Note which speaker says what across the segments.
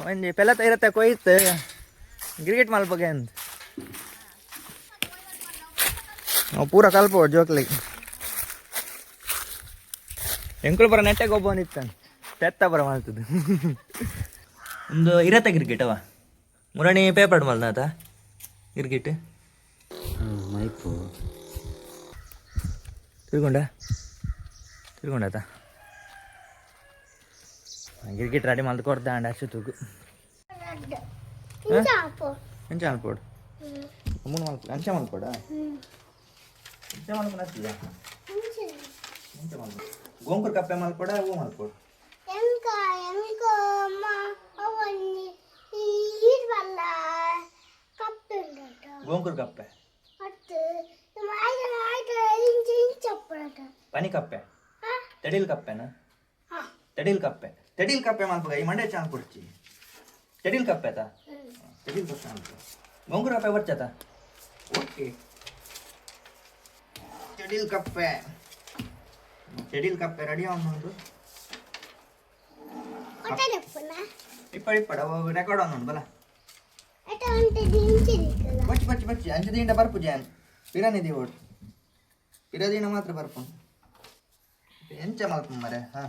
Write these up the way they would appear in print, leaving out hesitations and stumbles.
Speaker 1: ಒಂಜಿ ಪೆಲತ ಇರತ್ತ ಕೊಯ್ತು ಕ್ರಿಕೆಟ್ ಮಲ್ಪಗೆ ಅಂತ ನಾವು ಪೂರ ಕಲ್ಪೋಡು ಜೋಕ್ಲಿಗೆ. ಎಂಕುಲು ಪೂರ ನೆಟ್ಟೆ ಗೊಬ್ಬನಿತ್ತಾನೆ, ಪೆತ್ತ ಪೂರ ಮಲ್ತದ್ದು. ಒಂದು ಇರತ್ತ ಕ್ರಿಕೆಟ್ ಅವ ಮುರಣಿ ಪೇಪರ್ ಮಲ್ದಾತ ಕ್ರಿಕೆಟ್.
Speaker 2: ಮೈಪು.
Speaker 1: ತಿಳ್ಕೊಂಡ ತಿಳ್ಕೊಂಡಾತ. ಕ್ರಿಕೆಟ್ ರೆಡಿ ಮಲ್ದು ಕೊಡ್ದ ಅಂಡ ಅಷ್ಟು ತೂಗು. ಎಂಚ ಮಲ್ಪೋಡು? ಮೂನು ಮಲ್ಪ, ಅಂಚ ಮಲ್ಪೋಡ? ಅಂಚ ಮಲ್ಪುನ ಅತ್ತಿಯ? ಎಂಚ ಮಲ್ಪ? ಗೋಂಕುರ್ ಕಪ್ಪೆ ಮಲ್ಪೋಡ, ಹೂ ಮಲ್ಪೋಡು?
Speaker 3: ಎಂಕ ಎಂಕ ಅವನ್ನಿ ಈರ್ ಬಲ್ಲ ಕಪ್ಪೆ ಉಂಡಟ.
Speaker 1: ಗೋಂಕುರ್ ಕಪ್ಪೆ.
Speaker 3: ಅತ್ತು ಆಯ್ತು ಆಯ್ತು, ಇಂಚ ಇಂಚ ಅಪ್ಪುನಟ.
Speaker 1: ಪನಿ ಕಪ್ಪೆ, ತೆಡಿಲ್ ಕಪ್ಪೆನಾ? ತೆಡಿಲ್ ಕಪ್ಪೆ, ತೆಡಿಲ್ ಕಪ್ಪೆ ಮಲ್ಪಗ. ಈ ಮಂಡೆ ಚಾನ್ ಕೊಡ್ಚಿ. ತೆಡಿಲ್ ಕಪ್ಪೆ ತಾ, ತೆಡಿಲ್ ಕಪ್ಪೆ ಮಲ್ಪ. ಗೊಂಗುರ ಕಪ್ಪೆ ಬರ್ಚತ? ಓಕೆ, ತೆಡಿಲ್ ಕಪ್ಪೆ, ತೆಡಿಲ್ ಕಪ್ಪೆ ರೆಡಿ ಉಂಟು.
Speaker 3: ಕೊಟ್ಟೆಪ್ಪುನ.
Speaker 1: ಇಪ್ಪಡ ಇಪ್ಪಡ, ರೆಕಾರ್ಡ್ ಉಂಟು ಬಲ.
Speaker 3: ಅಟ ಉಂಟು ಇಂಚ ದಿಕ್ಕಲ್ಲ.
Speaker 1: ಬಚ್ಚಿ ಬಚ್ಚಿ ಬಚ್ಚಿ, ಅಂಚ ದಿಂಡ ಬರ್ಪು ಜಾನ್ ಪಿರನಿ ದಿವೋಡು, ಪಿರದಿನ ಮಾತ್ರ ಬರ್ಪು. ಎಂಚ ಮಲ್ಪ ಮರೆ? ಹಾ,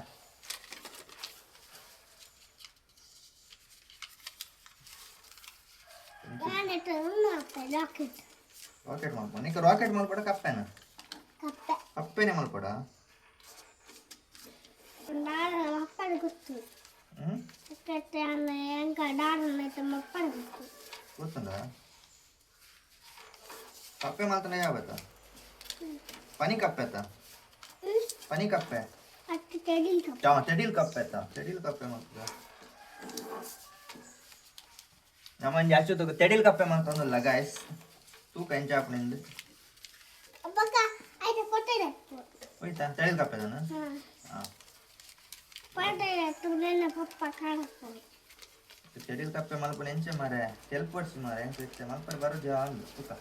Speaker 3: ಯಾನೆಟ ರಾಕೆಟ್.
Speaker 1: ರಾಕೆಟ್ ಮಲ್ಪ. ನಿಕ್ಕ ರಾಕೆಟ್ ಮಲ್ಪಡ, ಕಪ್ಪೆನ?
Speaker 3: ಕಪ್ಪೆ.
Speaker 1: ಕಪ್ಪೆನೆ ಮಲ್ಪಡ.
Speaker 3: ನಾನು ಅಪ್ಪನ ಗೊತ್ತು.
Speaker 1: ಹ್ಮ್.
Speaker 3: ಎಂಕ ಡಾರ್ನ ಅಪ್ಪನ ಗೊತ್ತು.
Speaker 1: ಗೊತ್ತುಂಡ? ಕಪ್ಪೆ ಮಲ್ತನ ಯಾವತ್ತ? ಪನಿ ಕಪ್ಪೆ ಅತ್ತ? ಪನಿ ಕಪ್ಪೆ.
Speaker 3: ಅಟ್ಟು ತೆಡಿಲ್ ಕಪ್ಪೆ.
Speaker 1: ಚಾ, ತೆಡಿಲ್ ಕಪ್ಪೆ ಅತ್ತ? ತೆಡಿಲ್ ಕಪ್ಪೆ ಮಲ್ತದ. ನಮ್ಮಂಜಿ ಅಚ್ಚು ತೆಡಿಲ್ ಕಪ್ಪೆ ಮಲ್ತೊಂದುಲ್ಲ ಗಾಯ್ಸ್. ತೂಕ ಎಂಚ ಆಪುನಿಂದು.
Speaker 3: ಅಬ್ಬಕ್ಕ ಆಯ್ತು, ಕೊಟ್ಟೆದಪ್ಪು.
Speaker 1: ಹೋಯ್ತಾ? ತೆಡಿಲ್ ಕಪ್ಪೆದನ?
Speaker 3: ಹಾಂ.
Speaker 1: ಹಾಂ.
Speaker 3: ಕೊಟ್ಟೆದತ್ತು ನನ್ನ ಪಪ್ಪ ಕಾಣಪ್ಪ.
Speaker 1: ತೆಡಿಲ್ ಕಪ್ಪೆ ಮಲ್ಪುನ ಎಂಚ ಮಾರೆ? ತೆಲ್ಪೊಡ್ಸಿ ಮಾರೆ. ಎಂಚ ಇತ್ತೆ ಮಲ್ಪರೆ ಬರುಜ ಅಂದು ತೂಕ.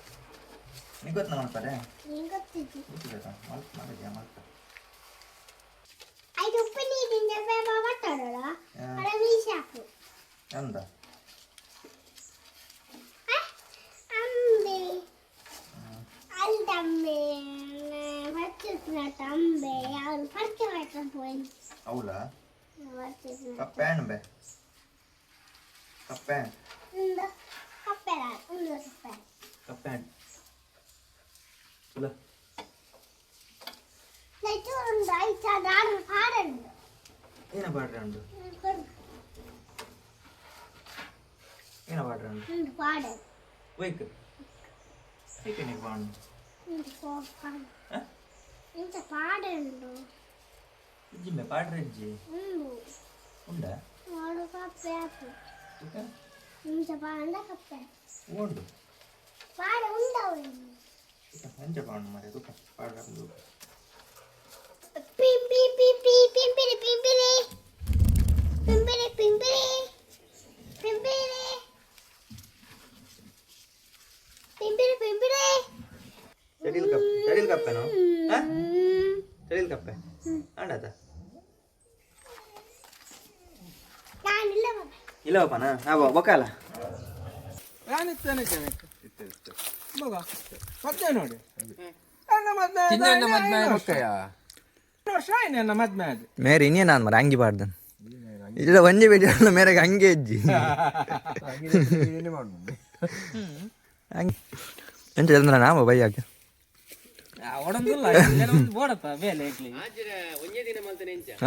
Speaker 1: ನೀ ಗೊತ್ತ ಮಲ್ಪರೆ?
Speaker 3: ನಿಂಗೆ ಗೊತ್ತಿದ್ದಿ.
Speaker 1: ಗೊತ್ತಿಲ್ಲ. ಮಲ್ಪ ಮಲ್ಪಜ ಮಲ್ಪ.
Speaker 3: ಆಯ್ತು, ಉಪ್ಪು ನೀರಿಂದ ಬೇಗ ಬಟ್ಟಾಡೋಣ.
Speaker 1: ಹಾ.
Speaker 3: ಅಡ ಮೀಸಾಕು.
Speaker 1: ಎಂದ?
Speaker 3: ಅಂಬೆ ಅಲ್ದಂಬೆ ಬರ್ತಿದ್ನ ತಂಬೆ ಅವ್ನು ಪರ್ಕೆ ಮಾಡ್ಕೊಂಡು ಹೋಗಿ.
Speaker 1: ಹೌದಾ?
Speaker 3: ಬರ್ತಿದ್ನ.
Speaker 1: ಕಪ್ಪೆ ಹಣ್ಣು ಬೆ, ಕಪ್ಪೆ ಹಣ್ಣು.
Speaker 3: ಒಂದು ಕಪ್ಪೆ, ಒಂದು ಕಪ್ಪೆ.
Speaker 1: ಕಪ್ಪೆ ಹಣ್ಣು ತುಲ.
Speaker 3: ಒಂದು ಐದು ದಾರ ಪಾಡಂಡು.
Speaker 1: ಏನ ಪಾಡ್ರೆ ಉಂಟು? ಏನ ಪಾಡ್ರೆ ಉಂಟು?
Speaker 3: ಒಂದು ಪಾಡಂಡು.
Speaker 1: ಒಯ್ಕ್ ಏಕೆ ನೀರು ಪಾಂಡು?
Speaker 3: ಒಂದು ಪಾಡು.
Speaker 1: ಹ?
Speaker 3: ಇಂಚ ಪಾಡಂಡು.
Speaker 1: ಇಜ್ಜಿಂಬೆ, ಪಾಡ್ರೆ ಇಜ್ಜಿ.
Speaker 3: ಉಂಡು.
Speaker 1: ಉಂಡಾ?
Speaker 3: ನೋಡು, ಕಪ್ಪೆ ಆಪು.
Speaker 1: ತುಕ.
Speaker 3: ಇಂಚ ಪಾಂಡ ಕಪ್ಪೆ.
Speaker 1: ಉಂಡು.
Speaker 3: ಪಾಡ ಉಂಡವು.
Speaker 1: ತುಕ, ಎಂಚ ಪಾಂಡು ಮರೆ? ತುಕ, ಪಾಡ್ರೆ ಉಂಡು.
Speaker 3: ಪಿ ಪಿ ಪಿ ಪಿ, ಪಿಂಪಿರಿ ಪಿಂಪಿರಿ ಪಿಂಪಿರಿ ಪಿಂಪಿರಿ ಪಿಂಪಿರಿ ಪಿಂಪಿರಿ ಪಿಂಪಿರಿ.
Speaker 1: ತೆಡಿಲ್ ಕಪ್ಪೆ, ತೆಡಿಲ್ ಕಪ್ಪೆನೋ? ಹ, ತೆಡಿಲ್ ಕಪ್ಪೆ ಅಂಡಾತ?
Speaker 3: ನಾನಿಲ್ಲ ಬಾಬಾ.
Speaker 1: ಇಲ್ಲ ಬಾಪನ ಅವ ಬೊಕಾಲ.
Speaker 4: ಯಾನಿತ್ತೇನೆ ಮಗ ಮತ್ತೆ ನೋಡಿ ನನ್ನ ಮದ್ವೆ ಆದ
Speaker 5: ಚಿನ್ನ ಮದ್ಮೆ
Speaker 4: 5 ವರ್ಷ.
Speaker 5: ಬೊಕ್ಕಯ್ಯ.
Speaker 4: 5 ವರ್ಷ ಆಯ್ತು ನನ್ನ ಮದ್ವೆ ಅದು.
Speaker 1: ಮೇರೆ ಇನ್ನೇ ನಾನು ಮರ ಅಂಗಿ ಪಾಡ್ದನ್ ಇಲ್ಲ. ಒಂಜಿ ಬೇಜ ಮೇರೆಗೆ ಹಂಗೆ ಅಜ್ಜಿ. ಅಂಗಿ ಎಂಚ ಚಂದ್ರ ನಾಮ ಬೈಯಾಕೆ?
Speaker 2: ಬೋಡಪ್ಪ ಬೇಲೆ ಇಡ್ಲಿ.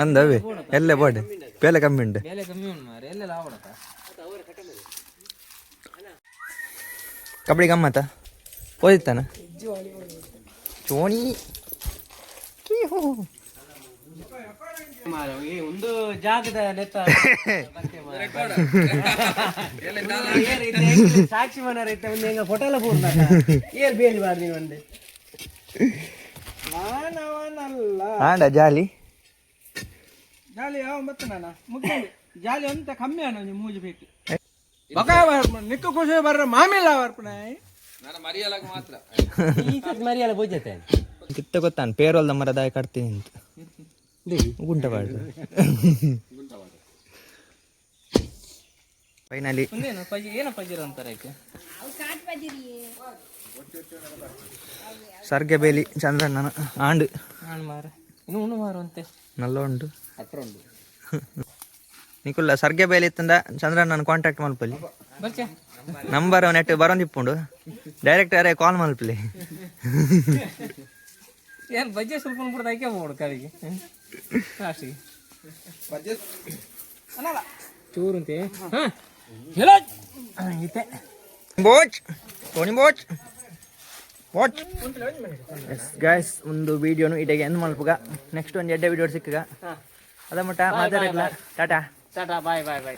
Speaker 1: ಅಂದವೇ ಎಲ್ಲೆ ಬೋಡೆ, ಬೇಲೆ ಕಮ್ಮಿ ಉಂಟು.
Speaker 2: ಬೇಲೆ ಕಮ್ಮಿ ಉಂಟು ಮಾರೆ, ಎಲ್ಲೆಲ್ಲ ಆವಡಪ್ಪ.
Speaker 1: ಕಬಡ್ಡಿ ಗಮ್ಮತ್ತ ಓದಿತ್ತಾನ ಚೋಣಿ.
Speaker 2: ಒಂದು ಜಾಗದ ನೆತ್ತ ಸಾಕ್ಷಿ ಮನರ ಇತ್ತೆ. ಒಂದು ಹೆಂಗ ಫೋಟೋ ಎಲ್ಲ ಪೂರ್ಣ ಏರ್ ಬೇಲಿ ಬಾರ್ದಿ ಒಂದು.
Speaker 4: ಮಾನವನಲ್ಲ.
Speaker 1: ಆಂಡ ಜಾಲಿ.
Speaker 4: ಜಾಲಿ ಯಾವ ಬತ್ತ ನಾನ ಮುಗ್ದು ಜಾಲಿ ಅಂತ ಕಮ್ಮಿ ಅಣ್ಣ ನೀವು ಮೂಜಿ ಬೇಕು ಬಕ ನಿಕ್ಕ ಖುಷಿ ಬರ್ರ ಮಾಮಿಲ್ಲ ಬರ್ಪಣ.
Speaker 5: ನನ್ನ ಮರಿಯಲಾಗ ಮಾತ್ರ.
Speaker 2: ಈ ಸತ್ ಮರಿಯಲ್ಲ ಪೂಜತೆ.
Speaker 1: ಕಿತ್ತ ಗೊತ್ತಾನ ಪೇರೋಲ್ದ ಮರ ದಾಯ ಕಟ್ತೀನಿ ಅಂತ ಗುಂಟ ಬಾಡ್ದು. ಫೈನಲಿ
Speaker 2: ಒಂದೇನು ಪಜಿ ಏನೋ ಪಜಿರ ಅಂತಾರೆ ಆಯ್ತು.
Speaker 1: ಸರ್ಗೆ ಬೇಲಿ ಚಂದ್ರಣ್ಣನ ಆಂಡ್.
Speaker 2: ನಾನು ಮಾರ ಇನ್ನು ಉಣ್ಣು ಮಾರುವಂತೆ.
Speaker 1: ನಲ್ಲ ಉಂಟು ನಿಕುಲ್ಲ. ಸರ್ಗೆ ಬೇಲಿ ಇತ್ತಂದ ಚಂದ್ರಣ್ಣನ ಕಾಂಟ್ಯಾಕ್ಟ್ ಮಲ್ಪಲ್ಲಿ.
Speaker 2: ಬರ್ಚೆ.
Speaker 1: ನಂಬರ್ ನೆಟ್ ಬರೋಂದಿಪ್ಪುಂಡು, ಡೈರೆಕ್ಟ್ ಅರೆ ಕಾಲ್ ಮಲ್ಪಲಿ.
Speaker 2: ಏನು ಬಜ್ಜೆ ಸ್ವಲ್ಪ ಬಿಡ್ದು ಹಾಕಿ ಹೋಗ್ಬಿಡು ಕಡೆಗೆ ಲಾಸ್ಟಿಗೆ. ಚೂರು ಅಂತೆ. ಹಾಂ ಹೇಳೋ ಇತ್ತೆ.
Speaker 1: ಬೋಚ್ ಟೋನಿ ಬೋಚ್ ವಾಚ್. ಎಸ್ ಗಾಯ್ಸ್, ಒಂದು ವಿಡಿಯೋನು ಇಡೆಗೆ ಎಂದ್ ಮಲ್ಪುಗ. ನೆಕ್ಸ್ಟ್ ಒಂದು ಎಡ್ಡೆ ವಿಡಿಯೋ ಸಿಕ್ಕಗ. ಅದ ಮಟ್ಟ ಮಾತಾಡಲ್ಲ. Tata
Speaker 2: tata, bye bye bye.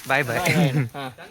Speaker 1: Bye bye.
Speaker 2: ಹಾಂ.